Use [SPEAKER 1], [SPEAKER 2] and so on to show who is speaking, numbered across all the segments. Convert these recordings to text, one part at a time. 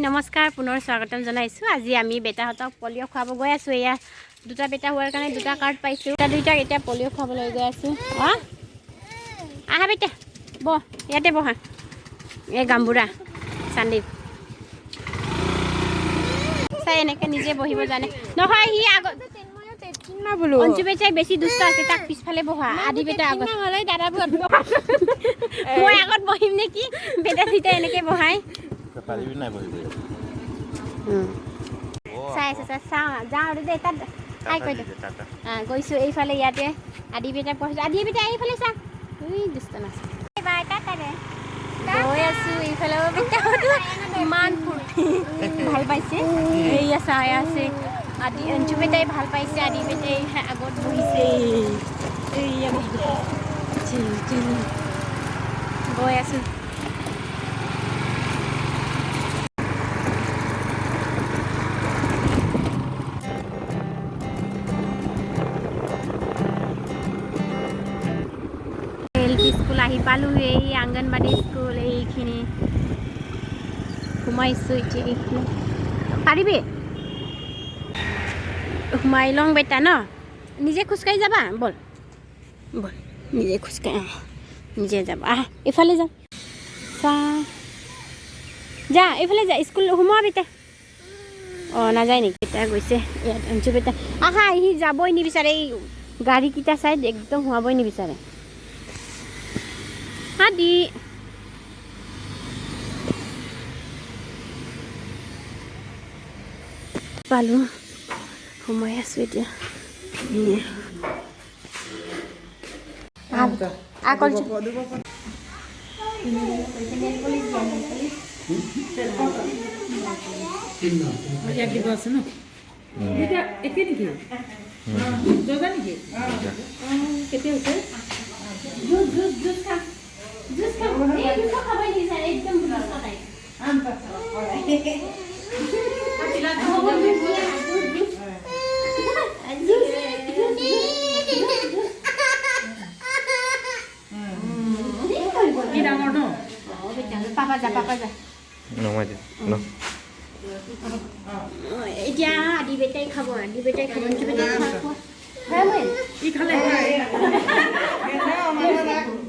[SPEAKER 1] নমস্কাৰ, পুনৰ স্বাগতম জনাইছোঁ। আজি আমি বেটাহঁতক পলিঅ' খুৱাব গৈ আছোঁ। এয়া দুটা বেটা হোৱাৰ কাৰণে দুটা কাৰ্ড পাইছোঁ। দুটা দুইটাক এতিয়া পলিঅ' খুৱাবলৈ গৈ আছোঁ। অঁ, আহা বেটা, বহ ইয়াতে বহা। এই গাম্বুৰা সন্দীপ চাই এনেকৈ নিজে বহিব জানে নহয়। সি আগত অঞ্জু বেটাই বেছি দুষ্ট আছে, তাক পিছফালে বহা। আদি বেটা আগত, মই আগত বহিম নেকি? বেটা দুইটাই এনেকৈ বহাই
[SPEAKER 2] পাৰিবি নাই বহিব?
[SPEAKER 1] চাই আছে, চাই চাওঁ যাওঁ আৰু দেই তাত হাই কৈ দে। গৈছোঁ এইফালে, ইয়াতে আদি বেটা পঢ়িছোঁ। আদি বেটা, এইফালে চা। উই, দুষ্ট নাচ। বাই, টাটা দে। গৈ আছোঁ এইফালে। বেটাহঁতো ইমান ফূৰ্তি, ভাল পাইছে। এইয়া চাই আছে আদি, অঞ্জু বেটাই ভাল পাইছে। আদি বেটাই আগত বহিছে। এইয়া গৈ আছোঁ। এল পি স্কুল আহি পালোঁ। এই আংগনবাড়ী স্কুল এইখিনি সোমাইছোঁ এতিয়া। এইখিনি পাৰিবি? সোমাই লওঁ বেটা ন? নিজে খোজকাঢ়ি যাবা? ব'ল ব'ল, নিজে খোজকাঢ়ি। অঁ, নিজে যাব। আহ, এইফালে যা। চা, যা, এইফালে যা। স্কুল সোমোৱা বেটা। অঁ, নাযায় নেকি? বেটা গৈছে ইয়াত। অঞ্জু বেটা, আহা। সি যাবই নিবিচাৰে। এই গাড়ীকেইটা চাই একদম সোমাবই নিবিচাৰে। আদি পালোঁ, সোমাই আছোঁ এতিয়া। আ কৰিছোঁ।
[SPEAKER 3] ইয়াত দিব আছে ন? দুইটা একে নেকি? যজা নেকি? কেতিয়া হৈছে?
[SPEAKER 1] জুচ, জুচ, জুচ খা, জুচ খা। এই জুচো খাবই নিবিচাৰে, একদম দুষ্ট তাই। হ'ব, জুচ দিয়া না, juice, juice, juice, juice, juice, juice.
[SPEAKER 3] কি ডাঙৰ ন?
[SPEAKER 1] অঁ বেটা, পাপা যা, পাপা যা।
[SPEAKER 2] নমাই দে ন।
[SPEAKER 1] এতিয়া আদি বেটাই খাব, আদি বেটাই খাব। অঞ্জু বেটাই খোৱা, খোৱা। হয়।
[SPEAKER 3] ই খালে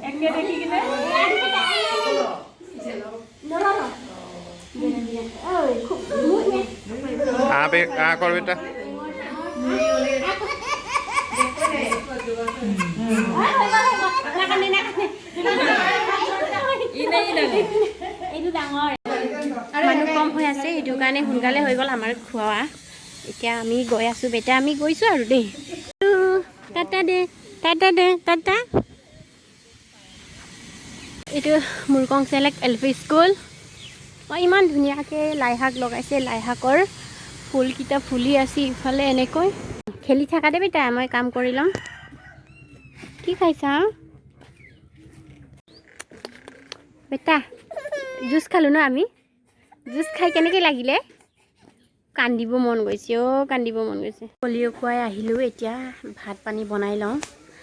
[SPEAKER 3] একে দেখি কিনে।
[SPEAKER 1] নৰ ৰ। ঐ, খুব মুখ নে।
[SPEAKER 2] আ বে, আ কৰ বেটা।
[SPEAKER 1] নাকান্দে, নাকান্দে।
[SPEAKER 3] ই নাই, ই ডাঙৰ।
[SPEAKER 1] এইটো ডাঙৰ। মানুহ কম হৈ আছে, সেইটো কাৰণে সোনকালে হৈ গ'ল আমাৰ খোৱা। এতিয়া আমি গৈ আছোঁ বেটা, আমি গৈছোঁ আৰু দেই। টাটা দে, টাটা দে, টাটা। এইটো মুৰকংচেলেক এল পি স্কুল। অঁ, ইমান ধুনীয়াকৈ লাই শাক লগাইছে। লাই শাকৰ ফুলকেইটা ফুলি আছে ইফালে। এনেকৈ খেলি থাকা দে বেটা, মই কাম কৰি ল'ম। কি খাইছা বেটা? জুচ খালোঁ ন আমি? জুচ খাই কেনেকৈ লাগিলে? কান্দিব মন গৈছে অ', কান্দিব মন গৈছে। পলিঅ' খুৱাই আহিলোঁ। এতিয়া ভাত পানী বনাই লওঁ।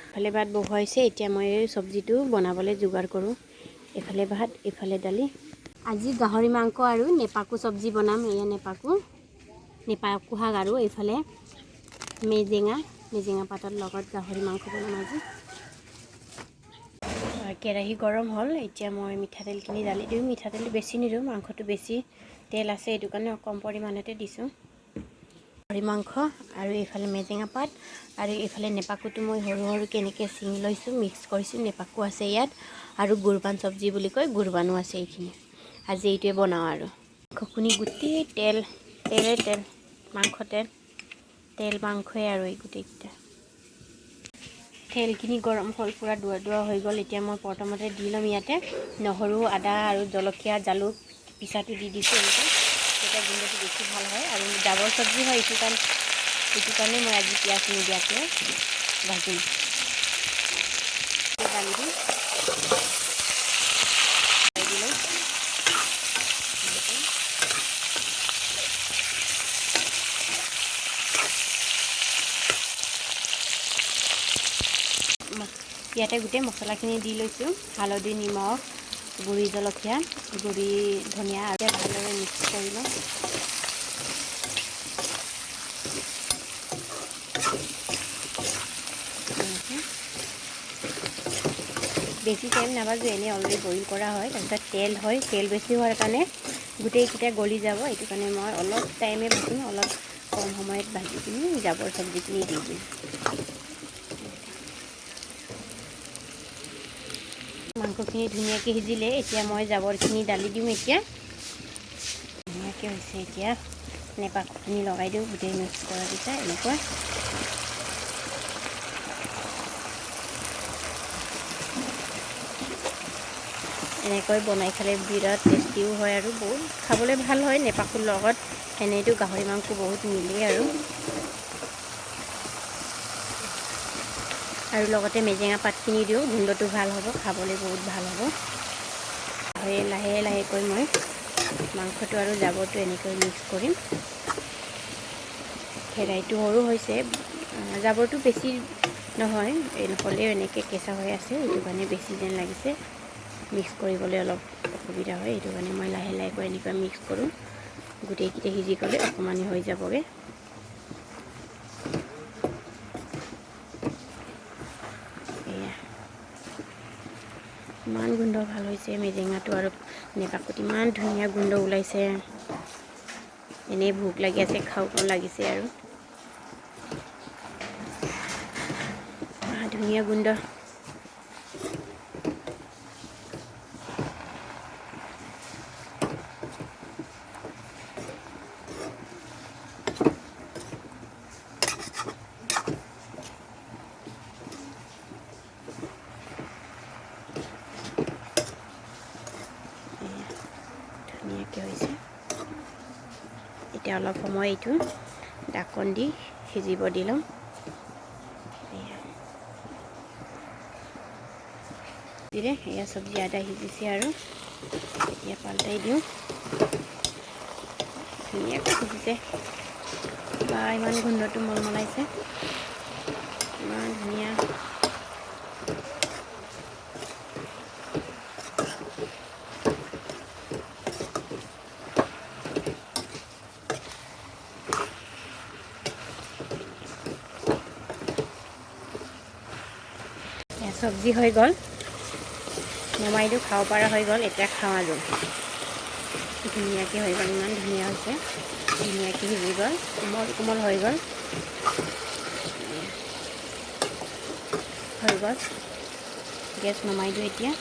[SPEAKER 1] ইফালে ভাত বহুৱাইছে। এতিয়া মই চব্জিটো বনাবলৈ যোগাৰ কৰোঁ। এইফালে ভাত, এইফালে দালি। আজি গাহৰি মাংস আৰু নেপাকু চব্জি বনাম। এয়া নেপাকু, নেপাকু শাক আৰু এইফালে মেজেঙা, মেজেঙা পাতৰ লগত গাহৰি মাংস বনাম আজি। কেৰাহী গৰম হ'ল। এতিয়া মই মিঠাতেলখিনি ঢালি দিওঁ। মিঠাতেলটো বেছি নিদিওঁ, মাংসটো বেছি তেল আছে, সেইটো কাৰণে কম পৰিমাণতে দিছোঁ। গাহৰি মাংস আৰু এইফালে মেজেঙা পাত আৰু এইফালে নেপাকুটো মই সৰু সৰুকৈ এনেকৈ ছিঙি লৈছোঁ, মিক্স কৰিছোঁ। নেপাকু আছে ইয়াত আৰু গুৰবান চব্জি বুলি কয়, গুৰবানো আছে এইখিনি। আজি এইটোৱে বনাওঁ আৰু মাংসখিনি গোটেই তেল, তেলে তেল, মাংস তেল, তেল মাংসই আৰু এই গোটেইকেইটা। তেলখিনি গৰম হ'ল, পূৰা দুৱা দুৱা হৈ গ'ল। এতিয়া মই প্ৰথমতে দি ল'ম ইয়াতে নহৰু, আদা আৰু জলকীয়া, জালুক পিছাটো দি দিছোঁ এনেকৈ, তেতিয়া গোন্ধটো বেছি ভাল হয়। আৰু জাবৰ চব্জি হয়, এইটো কাৰণে মই আজি পিঁয়াজ নিদিয়াকৈ ভাজিম। দালি দিম দিলোঁ। ইয়াতে গোটেই মছলাখিনি দি লৈছোঁ, হালধি, নিমখ। গুড়ি জলকীয়া, গুড়ি ধনিয়া আৰু ভালদৰে মিক্স কৰি লওঁ। বেছি টাইম নাভাজোঁ, এনেই অলৰেডি বইল কৰা হয়। তাৰপিছত তেল হয়, তেল বেছি হোৱাৰ কাৰণে গোটেইকেইটা গলি যাব, এইটো কাৰণে মই অলপ টাইমে ভাজিম, অলপ কম সময়ত ভাজি কিনি জাবৰ চব্জিখিনি দি দিম। মাংসখিনি ধুনীয়াকৈ সিজিলে, এতিয়া মই জাবৰখিনি দালি দিওঁ। এতিয়া ধুনীয়াকৈ হৈছে। এতিয়া নেপাকখিনি লগাই দিওঁ, গোটেই মিক্স কৰা পিছত এনেকুৱা। এনেকৈ বনাই খালে বিৰাট টেষ্টিও হয় আৰু বহুত খাবলৈ ভাল হয় নেপাকুৰ লগত। এনেইতো গাহৰি মাংস বহুত মিলে আৰু। আৰু লগতে মেজেঙা পাতখিনি দিওঁ, গোন্ধটো ভাল হ'ব, খাবলৈ বহুত ভাল হ'ব। লাহে লাহেকৈ মই মাংসটো আৰু জাবৰটো এনেকৈ মিক্স কৰিম। কেৰাহীটো সৰু হৈছে, জাবৰটো বেছি নহয়, হ'লেও এনেকৈ কেঁচা হৈ আছে, এইটো কাৰণে বেছি যেন লাগিছে। মিক্স কৰিবলৈ অলপ অসুবিধা হয়, এইটো কাৰণে মই লাহে লাহেকৈ এনেকৈ মিক্স কৰোঁ। গোটেইকেইটা সিজি গ'লে অকণমানি হৈ যাবগৈ। এয়া ইমান গোন্ধ ভাল হৈছে মেজেঙাটো আৰু নেপাকুত ইমান ধুনীয়া গোন্ধ ওলাইছে। এনেই ভোক লাগি আছে, খাওঁ খাওঁ লাগিছে আৰু। ধুনীয়া গোন্ধ। ধুনীয়াকৈ হৈছে। এতিয়া অলপ সময় এইটো ঢাকন দি সিজিব দি ল'ম। এয়া চব্জি আদা সিজিছে আৰু এতিয়া পাল্টাই দিওঁ। ধুনীয়াকৈ সিজিছে, বা ইমান গোন্ধটো মলমলাইছে, ইমান ধুনীয়া। চব্জি হৈ গ'ল, নমাই দিওঁ, খাব পৰা হৈ গ'ল। এতিয়া খাওঁ আৰু। ধুনীয়াকৈ হৈ গ'ল, ইমান ধুনীয়া হৈছে, ধুনীয়াকৈ সিজি গ'ল, কোমল কোমল হৈ গ'ল। হৈ গ'ল, গেছ নমাই দিওঁ এতিয়া।